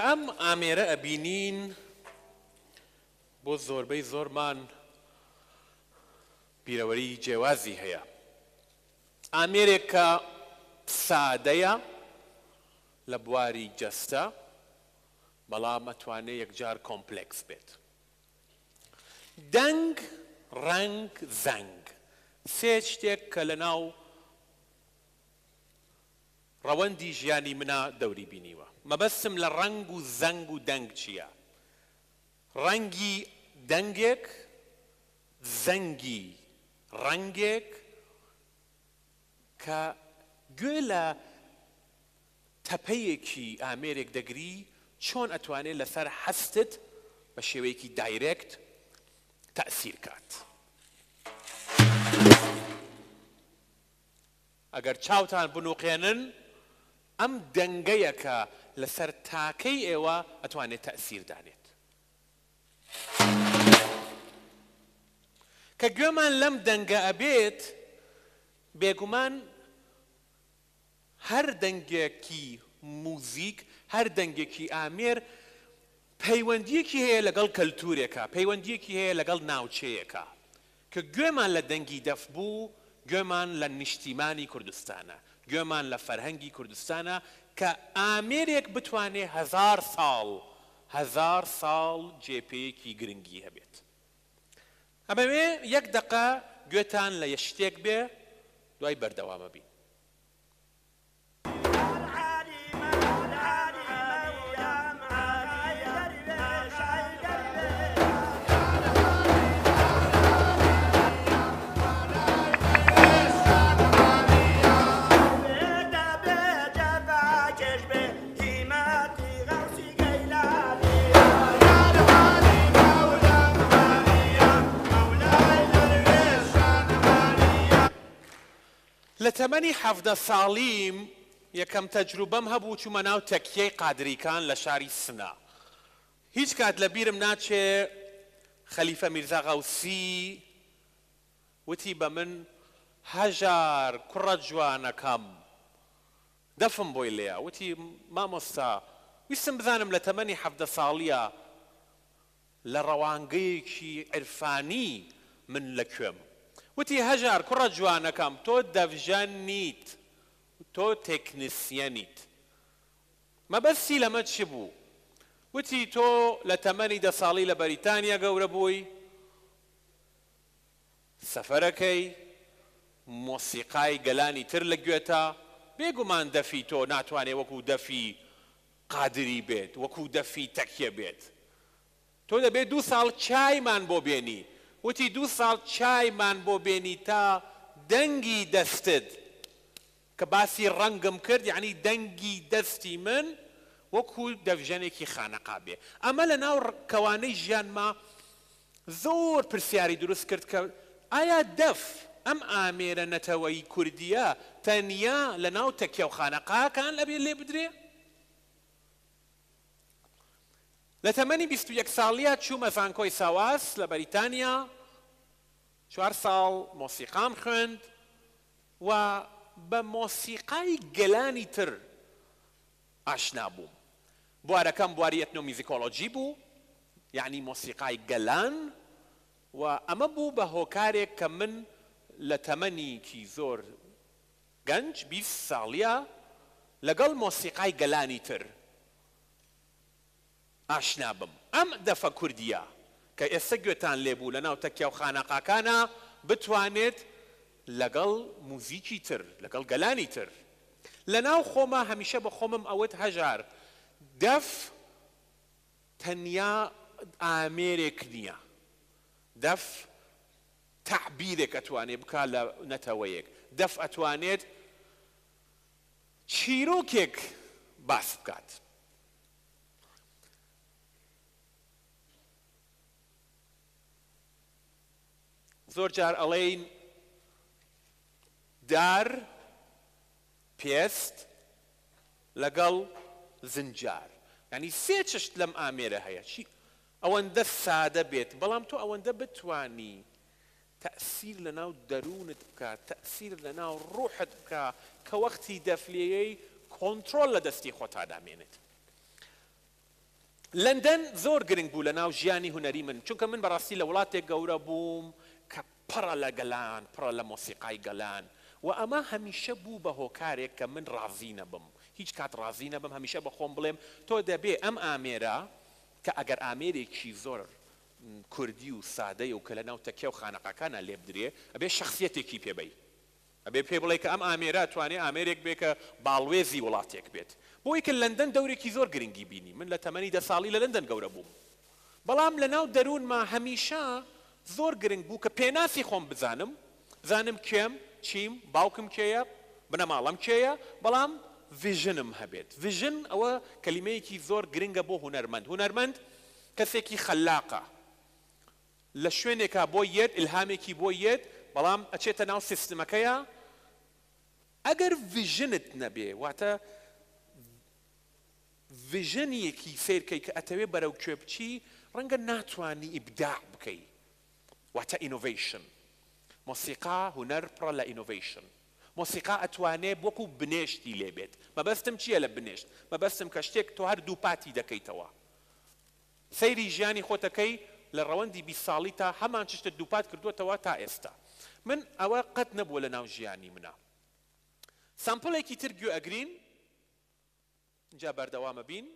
ئەم ئامێرە ئەبینین بۆ زۆربەی زۆرمان بیرەوەری جێوازی هەیە. ئامێرێک کە سادەیە لە بواری جەستە بەڵام ئەتوانێ یەکجار کۆمپلێکس بێت. دەنگ، ڕەنگ، زەنگ سێ شتێک کە لەناو ڕەوەندی ژیانی منا دەوری بینیوە. مەبەستم لە ڕەنگ و زەنگ و دەنگ چییە؟ ڕەنگی دەنگێک، زەنگی ڕەنگێک کە گوێ لە تەپەیەکی ئامێرێک دەگری چۆن ئەتوانێ لەسەر هەستت بە شێوەیەکی دایرێکت تەئسیر کات. ئەگەر چاوتان بنوقێنن ئەم دەنگەیە کە لەسەر تاکەی ئێوە ئەتوانێت تەئسیر دانێت. کە گوێمان لەم دەنگە ئەبێت بێگومان هەر دەنگێکی موزیک، هەر دەنگێکی ئامێر پەیوەندییەکی هەیە لەگەڵ کەلتورێکا، پەیوەندییەکی هەیە لەگەڵ ناوچەیەکا. کە گوێمان لە دەنگی دەف بوو، گوێمان لە نیشتیمانی کوردستانە، گوێمان لە فەرهەنگی کوردستانە کە ئامێرێک بتوانێ هەزار ساڵ، هەزار ساڵ جێپێیەکی گرنگی هەبێت. ئەمەوێ یەک دەقە گوێتان لە شتێک بێ دوای بەردەوامەبین. لە تەمەنی 17 ساڵیم یەکەم تەجروبەم هەبوو، چوومە ناو تەکیەی قادریکان لە شاری سنە. هیچ کات لە بیرم ناچێ خەلیفە میرزا غەوسی وتی بە من هەژار کوڕە جوانەکەم، دەفم بۆی لێیا، وتی مامۆستا ویستم بزانم لە تەمەنی 17 ساڵییا لە ڕەوانگەیەکی عیرفانی من لە کوێم؟ وتی هەژار کوڕە جوانەکەم تۆ دەفژەن نیت، تۆ تێکنسیەنیت. مەبەستی لەمە چ بوو؟ وتی تۆ لە تەمەنی 10 ساڵی لە بەریتانیا گەورە بووی، سەفەرەکەی، مۆسیقای گەلانی تر لە گوێتە، بێگومان دەفی تۆ ناتوانێ وەکو دەفی قادری بێت، وەکو دەفی تەکیە بێت. تۆ دەبێ 2 ساڵ چایمان بۆ بێنی. وتی 2 ساڵ چایمان بۆ بێنی تا دەنگی دەستت، کە باسی ڕەنگم کرد یەعنی دەنگی دەستی من وەکو دەفژەنێکی خانەقا بێ. ئەمە لە ناو کەوانەی ژیانما زۆر پرسیاری دروست کرد کە ئایا دەف ئەم ئامێرە نەتەوەیی کوردیە تەنیا لە ناو تەکیە و خانەقاکان ئەبێ لێ بدرێ؟ لە تەمەنی 21 ساڵیە چوومە زانکۆی ساواس لە بەریتانیا، 4 ساڵ مۆسیقام خوێند و بە مۆسیقای گەلانی تر ئاشنا بووم. بوارەکەم بواری ئەتنۆمیزیکۆلۆجی بوو، یەعنی مۆسیقای گەلان، و ئەمە بوو بە هۆکارێک کە من لە تەمەنێکی زۆر گەنج، 20 ساڵیە، لەگەڵ مۆسیقای گەلانی تر ئاشنا بم. ئەم دەفە کوردیە کە ئێستا گوێتان لێ بوو لەناو تەکیە و خانەقاکانە بتوانێت لەگەڵ موزیکی تر، لەگەڵ گەلانی تر. لەناو خۆما هەمیشە بە خۆمم ئەوت هەژار دەف تەنیا ئامێرێک نییە، دەف تەعبیرێک ئەتوانێت بکا لە نەتەوەیەک، دەف ئەتوانێت چیرۆکێک باس بکات. زۆر جار ئەڵێین دار پێست لەگەڵ زنجار، یعنی سێ چشت لەم ئامێرە هەیە. چی ئەوەندە سادە بێت بەڵام تۆ ئەوەندە بتوانی تەئسیر لەناو دەروونت بکە، تەئسیر لەناو ڕوحت بکە کە وەختی دەفلێیەی کۆنترۆل لە دەستی خۆتا دامێنێت. لەندەن زۆر گرنگ بوو لە ناو ژیانی هونەری من، چونکە من بەڕاستی لە وڵاتێک گەورە بووم کە پڕە لە گەلان، پڕە لە مۆسیقای گەلان و ئەمە هەمیشە بوو بە هۆکارێک کە من ڕازی نەبم، هیچ کات ڕازی نەبم، هەمیشە بە خۆم بڵێم تۆ دەبێ ئەم ئامێرە کە ئەگەر ئامێرێکی زۆر کوردی و سادەیە و کە لە ناو تەکیە و خانەقاکانا لێبدرێ ئەبێ شەخسیەتێکی پێ بەی. ئەبێ پێی بڵێی کە ئەم ئامێرە ئەتوانێ ئامێرێک بێ کە باڵوێزی وڵاتێک بێت. بۆی کە لەندەن دەورێکی زۆر گرنگی بینی. من لە تەمەنی دە ساڵی لە لەندەن گەورە بووم. بەڵام لە ناو دەروونما هەمیشە زۆر گرنگ بوو کە پێناسی خۆم بزانم، بزانم کێم، چیم، باوکم کێیە، بنەماڵەم کێیە، بەڵام vision م هەبێت. vision ئەوە کەلیمەیەکی زۆر گرنگە بۆ هونەرمەند. هونەرمەند کەسێکی خەلاقە. لە شوێنێکا بۆی یەت، ئیلهامێکی بۆی یەت، بەڵام ئەچێتە ناو سیستمەکەیا، ئەگەر vision ت نەبێ، واتە vision ێکی سەیر کەی کە ئەتەوێ بەرەو کوێ بچی، ڕەنگە ناتوانی ئیبداع بکەی، واتە innovation. مۆسیقا، هونەر پڕە لە innovation. مۆسیقا ئەتوانێ وەکو بنێشتی لێ بێت. مەبەستم چییە لە بنێشت؟ مەبەستم کە شتێک تۆ هەر دووپاتی دەکەیتەوە. سەیری ژیانی خۆت ئەکەی لە ڕەوەندی 20 ساڵیتا هەمان چشتت دووپات کردووەتەوە تا ئێستا. من ئەوە قەت نەبووە لە ناو ژیانی منا. sample ێکی تر گوێ ئەگرین جا بەردەوام ئەبین.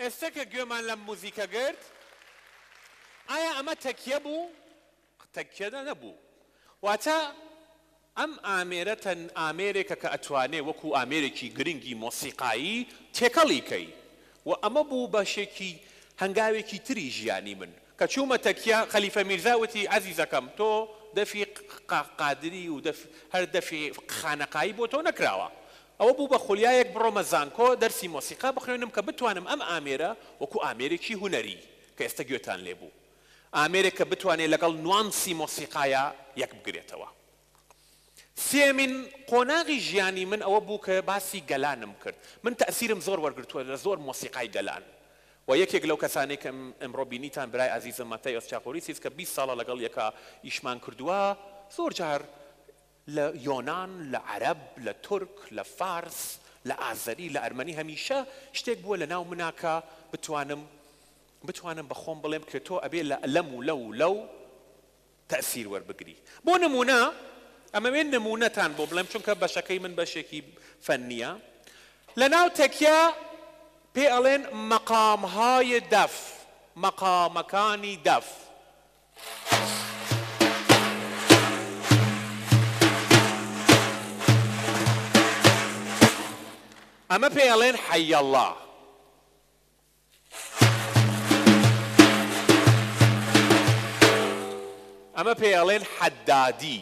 ئێستا کە گوێمان لەم موزیکە گرت، ئایا ئەمە تەکیە بوو؟ تەکیە نەبوو. واتە ئەم ئامێرە تەن ئامێرێکە کە ئەتوانێ وەکو ئامێرێکی گرنگی مۆسیقایی تێکەڵی کەی و ئەمە بوو بەشێکی هەنگاوێکی تری ژیانی من کە چوومە تەکیە. خەلیفە میرزا وتی عەزیزەکەم تۆ دەفی قادری و هەر دەفی خانەقایی بۆ تۆ نەکراوە. ئەوە بوو بە خولیایەک بڕۆمە زانکۆ دەرسی مۆسیقا بخوێنم کە بتوانم ئەم ئامێرە وەکو ئامێرێکی هونەری کە ئێستا گوێتان لێ بوو ئامێرێک کە بتوانێت لەگەڵ نوانسی مۆسیقایا یەک بگرێتەوە. سێمین قۆناغی ژیانی من ئەوە بوو کە باسی گەلانم کرد. من تەئسیرم زۆر وەرگرتووە لە زۆر مۆسیقای گەلان و یەکێک لەو کەسانەی کە ئەمڕۆ بینیتان برای ئازیزم ماتەیۆس چاخۆریسیس کە 20 ساڵە لەگەڵ یەکا ئیشمان کردووە، زۆر جار لە یۆنان، لە عەرەب، لە تورک، لە فارس، لە ئازەری، لە ئەرمەنی هەمیشە شتێک بووە لە ناو منا کە بتوانم بتوانم بە خۆم بڵێم کە تۆ ئەبێ لە لەم و لەو و لەو تەئسیر وەربگری. بۆ نموونە ئەمەوێ نموونەتان بۆ بڵێم چونکە بەشەکەی من بەشێکی فەنییە. لە ناو تەکیە پێ ئەڵێن مەقامهای دەف، مەقامەکانی دەف. ئەمە پێ ئەڵێن حەیەڵڵا. ئەمە پێی ئەڵێن حەدادی.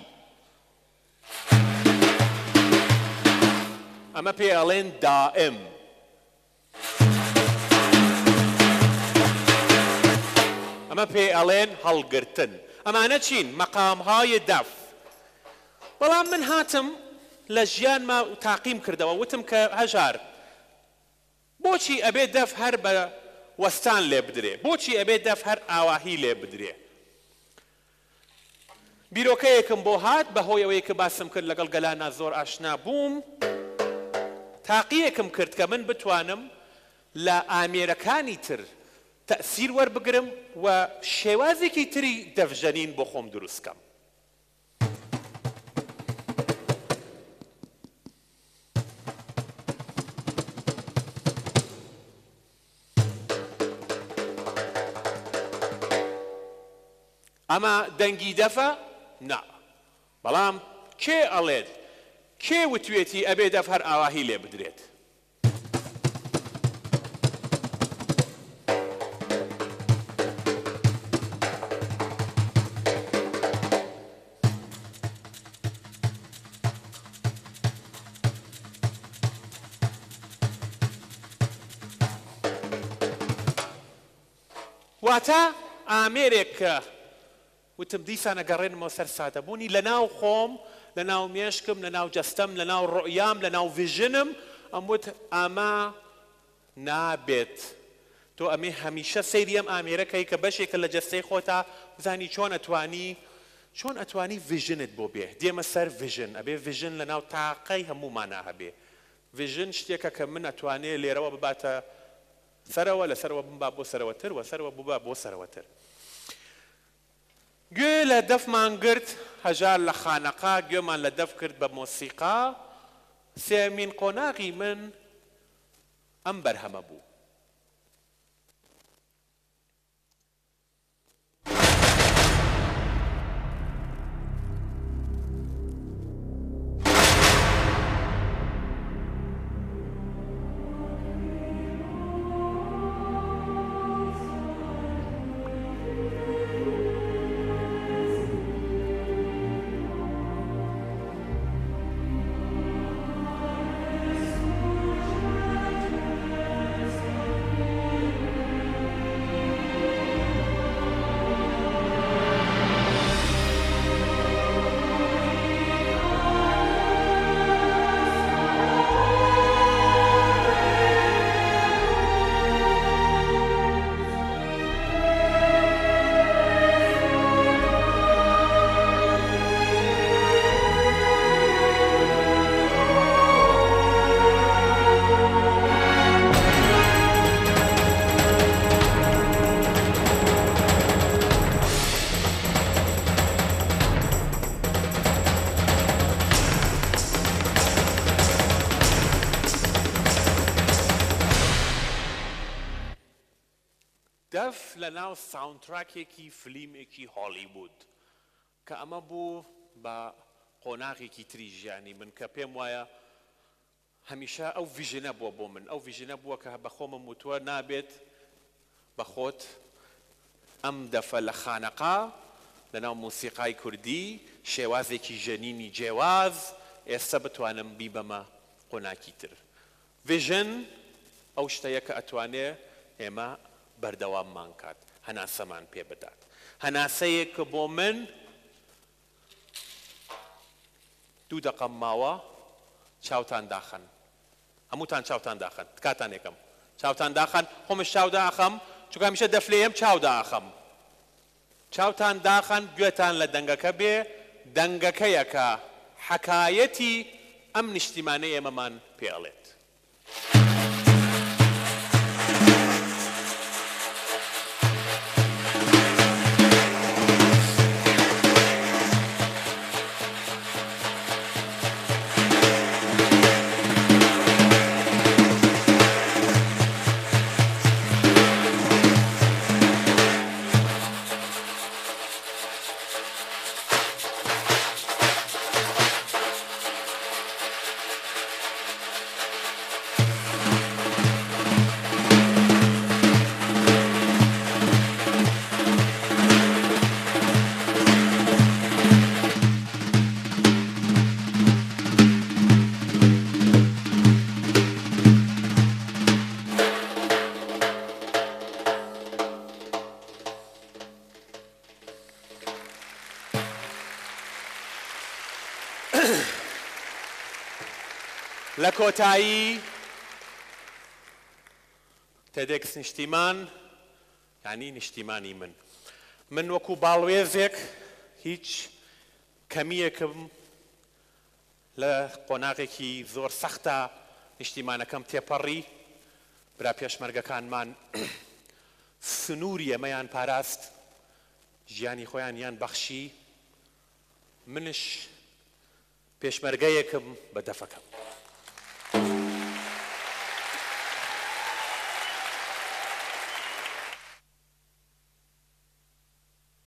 ئەمە پێی ئەڵێن دائم. ئەمە پێی ئەڵێن هەڵگرتن. ئەمانە چین؟ مەقامهای دەف. بەڵام من هاتم لە ژیانما تاقیم کردەوە، وتم کە هەژار بۆچی ئەبێ دەف هەر بە وەستان لێ بدرێ؟ بۆچی ئەبێ دەف هەر ئاواهی لێ بدرێ؟ بیرۆکەیەکم بۆ هات بەهۆی ئەوەی کە باسم کرد لەگەڵ گەلانا زۆر ئاشنا بووم، تاقییەکم کرد کە من بتوانم لە ئامێرەکانی تر تەئسیر وەربگرم و شێوازێکی تری دەفژەنین بۆ خۆم دروست کەم. ئەمە دەنگی دەفە؟ نا. بەڵام کێ ئەڵێت، کێ وتوێتی ئەبێ دەف هەر ئاواهی لێ بدرێت؟ واتە ئامێرێک کە وتم دیسان ئەگەڕێنمەوە سەر سادەبوونی لەناو خۆم، لەناو مێشکم، لەناو جەستەم، لەناو ڕوئیام، لەناو ڤیژنم، ئەموت ئەمە نابێت. تۆ ئەمێ هەمیشە سەیری ئەم ئامێرە کەی کە بەشێکە لە جەستەی خۆتا، بزانی چۆن ئەتوانی چۆن ئەتوانی ڤیژنت بۆ بێ. دێمە سەر ڤیژن، ئەبێ ڤیژن لەناو تاقەی هەموومانا هەبێ. ڤیژن شتێکە کە من ئەتوانێ لێرەوە بباتە سەرەوە، لە سەرەوە بمبا بۆ سەرەوەتر و سەرەوە ببا بۆ سەرەوەتر. گوێ لە دەفمان گرت، هەژار لە خانەقا، گوێمان لە دەف کرد بە مۆسیقا. سێیەمین قۆناغی من ئەم بەرهەمە بوو. دەف لەناو ساوندتراکێکی فلیمێکی هۆڵیوود، کە ئەمە بوو بە قۆناغێکی تری ژیانی من کە پێم وایە هەمیشە ئەو ڤیژنە بووە بۆ من، ئەو ڤیژنە بووە کە بە خۆمم وتووە نابێت بە خۆت ئەم دەفە لە خانەقا لەناو مۆسیقای کوردی شێوازێکی ژەنینی جێواز ئێستە بتوانم بیبەمە قۆناکی تر. ڤیژن ئەو شتەیە کە ئەتوانێ ئێمە بەردەواممان کات، هەناسەمان پێ بدات. هەناسەیەک کە بۆ من دوو دەقەم ماوە چاوتان داخەن. هەمووتان چاوتان داخەن. تکاتان یەکەم. چاوتان داخەن. خۆمش چاو دائەخەم. چونکە هەمیشە دەفلێیەم چاو دائەخەم. چاوتان داخەن گوێتان لە دەنگەکە بێ، دەنگەکەیە کە حەکایەتی ئەم نیشتیمانەی ئێمەمان پێ ئەڵێت. لە کۆتایی تێدێکس نیشتیمان یانی نیشتیمانی من. من وەکو باڵوێزێک هیچ کەمییەکم لە قۆناغێکی زۆر سەختا نیشتیمانەکەم تێپەڕی، برا پێشمەرگەکانمان سنووری ئێمەیان پاراست، ژیانی خۆیانیان بەخشی، منش پێشمەرگەیەکم بە دەفەکەم.